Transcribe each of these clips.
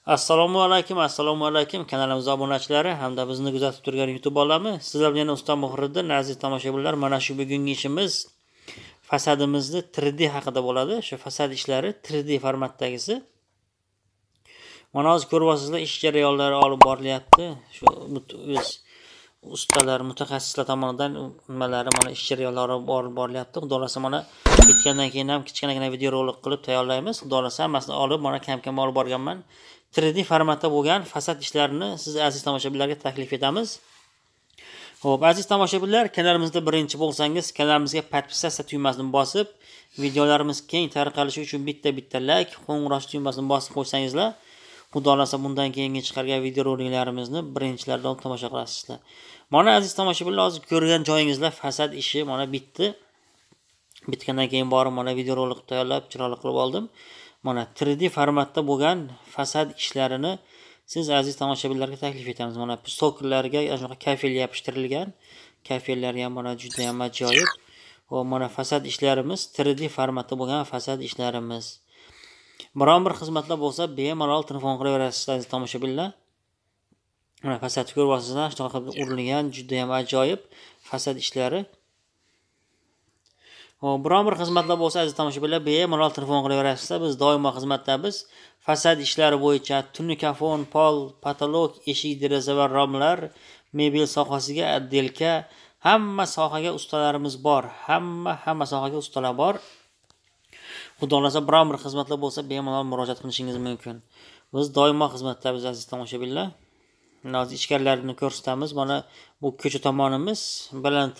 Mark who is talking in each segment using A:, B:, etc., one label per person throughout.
A: Assalomu alaykum, assalomu alaykum kanalimiz obunachilari hamda bizni kuzatib turgan YouTube olami. Sizlar bilan Usta Muhriddin, aziz tomoshabinlar, mana shu bugungi ishimiz fasadimizni 3D haqida bo'ladi. Shu fasad ishlari 3D formatdagisi. Mana hozir ko'ryapsizlar, ish jarayonlari olib borilyapti. Shu o'z ustalar, mutaxassislar tomonidan nimalari mana ish jarayonlari olib borilyapti. Xudo xolasa mana bitgandan keyin ham kichkinagina videorolik qilib tayyorlaymiz. Xudo xolasa hammasini olib mana kam-kam olib borganman. 3D formatda bo'lgan fasad ishlarini siz aziz tomoshabinlarga taklif etamiz. Xo'p, aziz tomoshabinlar, kanalimizda birinchi bo'lsangiz, kanalimizga podpisatsiya tugmasini bosib, videolarimiz keng tarqalishi uchun bitta-bitta like, qo'ng'iroq tugmasini bosib qo'ysangizlar, Xudo xolasa bundan keyingi chiqargan videoroliklarimizni birinchilardan tomosha qilasizlar. Mana aziz tomoshabinlar, hozir ko'rgan joyingizda fasad ishi mana bitdi. Bitgandan keyin borib mana videorolik tayyorlab, chiroyli qilib oldim. Mana 3D formatda bo'lgan fasad ishlarini siz aziz tomoshabinlarga taklif etamiz. Mana sokollarga shunaqa kafel yopishtirilgan. Kafellar ham mana juda ham ajoyib. Va mana fasad ishlarimiz 3D formatda bo'lgan fasad ishlarimiz. Biron bir xizmatlar bo'lsa, bemalol telefon qilaverasiz aziz tomoshabinlar. Mana fasad ko'ryapsizlar, shunaqa qilib urilgan, juda ham ajoyib fasad ishlari. Biron bir xizmatlar bo'lsa aziz tomoshabinlar, bemalol telefon qilaverasizlar. Biz doimo xizmatdamiz. Fasad ishlari bo'yicha tunikafon, pol, patolog, eshik, deraza va romlar, mebel sohasiga, отделка, hamma sohaga ustalarimiz bor. Hamma sohaga ustalar bor. Xudo xolasa biron bir xizmatlar bo'lsa, bemalol murojaat qilishingiz mumkin. Biz doimo xizmatdamiz aziz tomoshabinlar. Hozir ichkarilarini ko'rsatamiz. Mana bu ko'cha tomonimiz, baland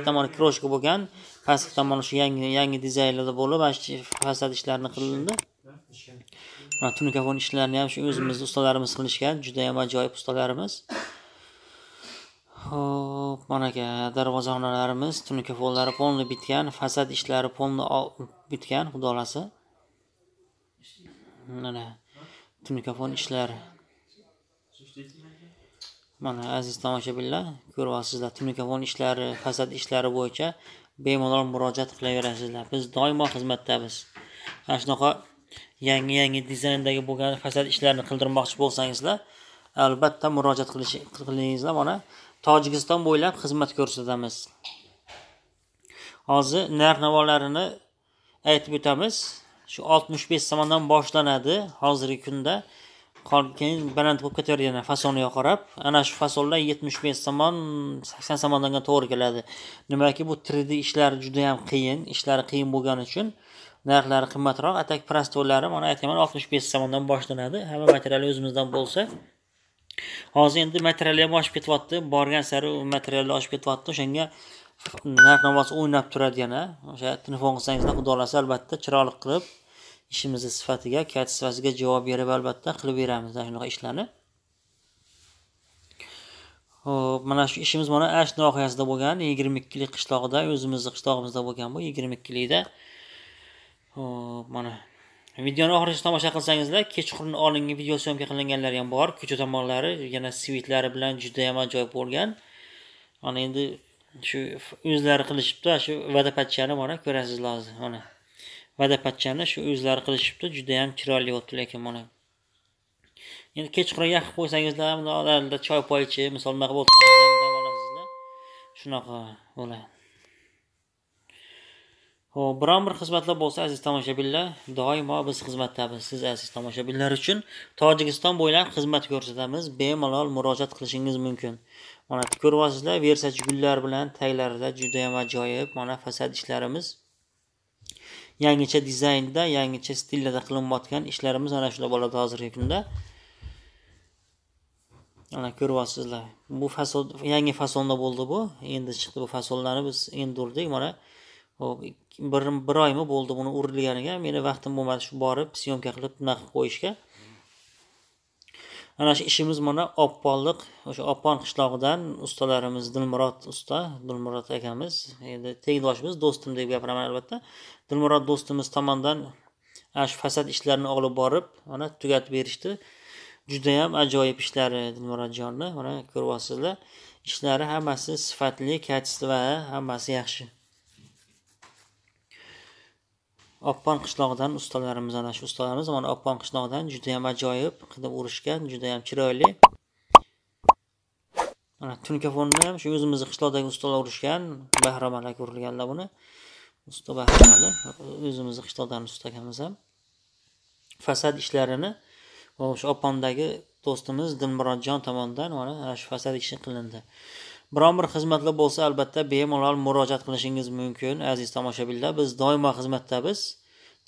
A: tomoni kroshka bo'lgan, pastki tomoni shu yangi dizaynlarda bo'lib, mana shu fasad ishlarini qilindi. Mana tunikafon ishlarini ham shu o'zimiz ustalarimiz qilishgan, juda ham ajoyib ustalarimiz. Xo'p, mana aka darvozaxonalarimiz tunikafonlari polni bitgan, fasad ishlari polni bitgan, xudo xolasa. Mana tunikafon ishlari. Mana aziz tomoshabinlar, ko'ryapsizlar, tunikafon ishlari, fasad ishlari bo'yicha bemalol murojaat qilaverasizlar. Biz doimo xizmatdamiz. Mana shunaqa yangi dizayndagi bo'lgan fasad ishlarini qildirmoqchi bo'lsangizlar, albatta murojaat qilingizlar. Mana Tojikiston bo'ylab xizmat ko'rsatamiz. Hozir narx-navolarini aytib o'tamiz. Shu 65 somondan boshlanadi hozirgi kunda. Keyin baland bo'lib ketavergan fasoniga qarab, ana shu fasonlar 75 somon, 80 somondan to'g'ri keladi. Nimaki bu 3D ishlari juda ham qiyin, ishlari qiyin bo'lgani uchun narxlari qimmatroq. Atak prostoylari mana aytaman 65 somondan boshlanadi. Hamma material o'zimizdan bo'lsa. Hozir endi material ham oshib ketyapti, borgan sari materiallar oshib ketyapti. O'shanga narx-navosi o'ynab turadi yana. O'sha telefon qilsangizlar, xudo xolasa albatta chiroyli qilib ishimizni sifatiga, kачествosiga javob berib albatta qilib beramiz shunaqa ishlarni. Xo'p, mana shu ishimiz mana Ash nohiyasida bo'lgan, 22lik qishlog'ida, o'zimizning qishlog'imizda bo'lgan bu 22likda. Xo'p, mana videoni oxirigacha tomosha qilsangizlar, kechqurun olingan video syomka qilinganlar ham bor. Ko'cha tomonlari yana svitlari bilan juda ham ajoyib bo'lgan. Mana endi shu o'zlari qilishibdi, shu vodopatchani mana ko'rasizlar hozir. Mana vodopatchani shu o'zlari qilishibdi, juda ham chiroyli bo'libdi lekin mana. Endi kechqurun yaqib qo'ysangizlar, bunda choy poy ichib, misol nima qilib o'tirsangiz ham dam olasizlar. Shunaqa bo'ladi. Xo'p, biron bir xizmatlar bo'lsa aziz tomoshabinlar, doimo biz xizmatdamiz. Siz aziz tomoshabinlar uchun Tojikiston bo'ylab xizmat ko'rsatamiz. Bemalol murojaat qilishingiz mumkin. Mana ko'ryapsizlar, Versace gullar bilan taglarida juda ham ajoyib mana fasad ishlarimiz. Yangicha dizaynda, yangicha stillarda qilinayotgan ishlarimiz ana shular bo'ladi hozirgi kunda. Mana ko'ryapsizlar. Bu fason yangi fasonda bo'ldi bu. Endi chiqdi bu fasonlarni biz endi urdik. Mana bir oymi bo'ldi buni urilganiga. Meni vaqtim bo'lmadi shu borib syomka qilib nima qilib qo'yishga. Ana shu ishimiz mana Opponliq, o'sha Oppon qishlog'idan ustalarimiz Dilmurod usta, Dilmurod akamiz, endi tengdoshimiz, do'stim deb gapiraman albatta. Dilmurod do'stimiz tomonidan ana shu fasad ishlarini olib borib, mana tugatib berishdi. Juda ham ajoyib ishlari Dilmurodjonni, mana ko'ryapsizlar. Ishlari hammasi sifatli, kачество, hammasi yaxshi. Oppon qishlog'idan ustalarimiz, ana shu ustalarimiz mana Oppon qishlog'idan juda ham ajoyib qilib urishgan, juda ham chiroyli. Mana tunkafonni ham shu o'zimizni qishloqdagi ustalar urishgan, Bahrom aka urilganlar buni. Usta Bahromali o'zimizni qishloqdan usta akamiz ham fasad ishlarini o'sha Oppondagi do'stimiz Dilmurodjon tomonidan mana shu fasad ishi qilindi. Biron bir xizmatlar bo'lsa, albatta bemalol murojaat qilishingiz mumkin, aziz tomoshabinlar. Biz doimo xizmatdamiz.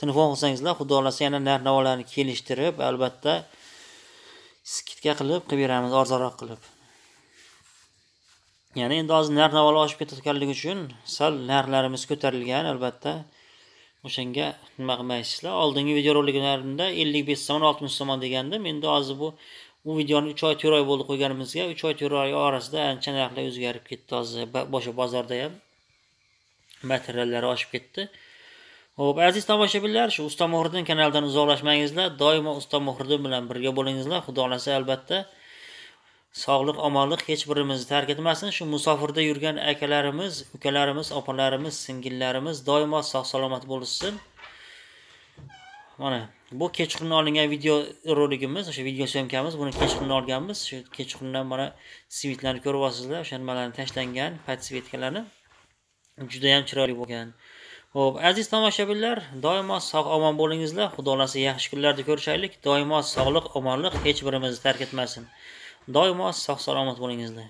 A: Telefon qilsangizlar, Xudo xolasa yana narx-navolarni kelishtirib, albatta skidka qilib qilib beramiz, arzonroq qilib. Ya'ni endi hozir narx-navolar oshib ketayotganligi uchun sal narxlarimiz ko'tarilgan, albatta. O'shanga nima qilmaysizlar. Oldingi videoroliklarimda 55 so'm, 60 so'm degandim. Endi hozir bu videoni 3 oy 4 oy bo'ldi qo'yganimizga, 3 oy 4 oy orasida ancha narxlar o'zgarib ketdi. Hozir boshqa bozorda ham materiallar oshib ketdi. Xo'p, aziz tomoshabinlar, shu Usta Muhriddin kanalidan uzoqlashmangizlar, doimo Usta Muhriddin bilan birga bo'lingizlar. Xudo xolasa albatta sog'lik, omonlik hech birimizni tark etmasin. Shu musofirda yurgan akalarimiz, ukalarimiz, opalarimiz, singillarimiz doimo sog' salomat bo'lishsin. Mana bu kechqurun olingan video roligimiz, o'sha video syomkamiz, buni kechqurun olganmiz. Shu kechqurundan mana svitlarni ko'rib olsizlar, o'sha nimalarni tashlangan, podsvetkalarni juda ham chiroyli bo'lgan. Xo'p, aziz tomoshabinlar, doimo sog' omon bo'lingizlar. Xudo xolasa yaxshi kunlarda ko'rishaylik. Doimo sog'lik, omonlik hech birimizni tark etmasin. Doimo sog' salomat bo'lingizlar.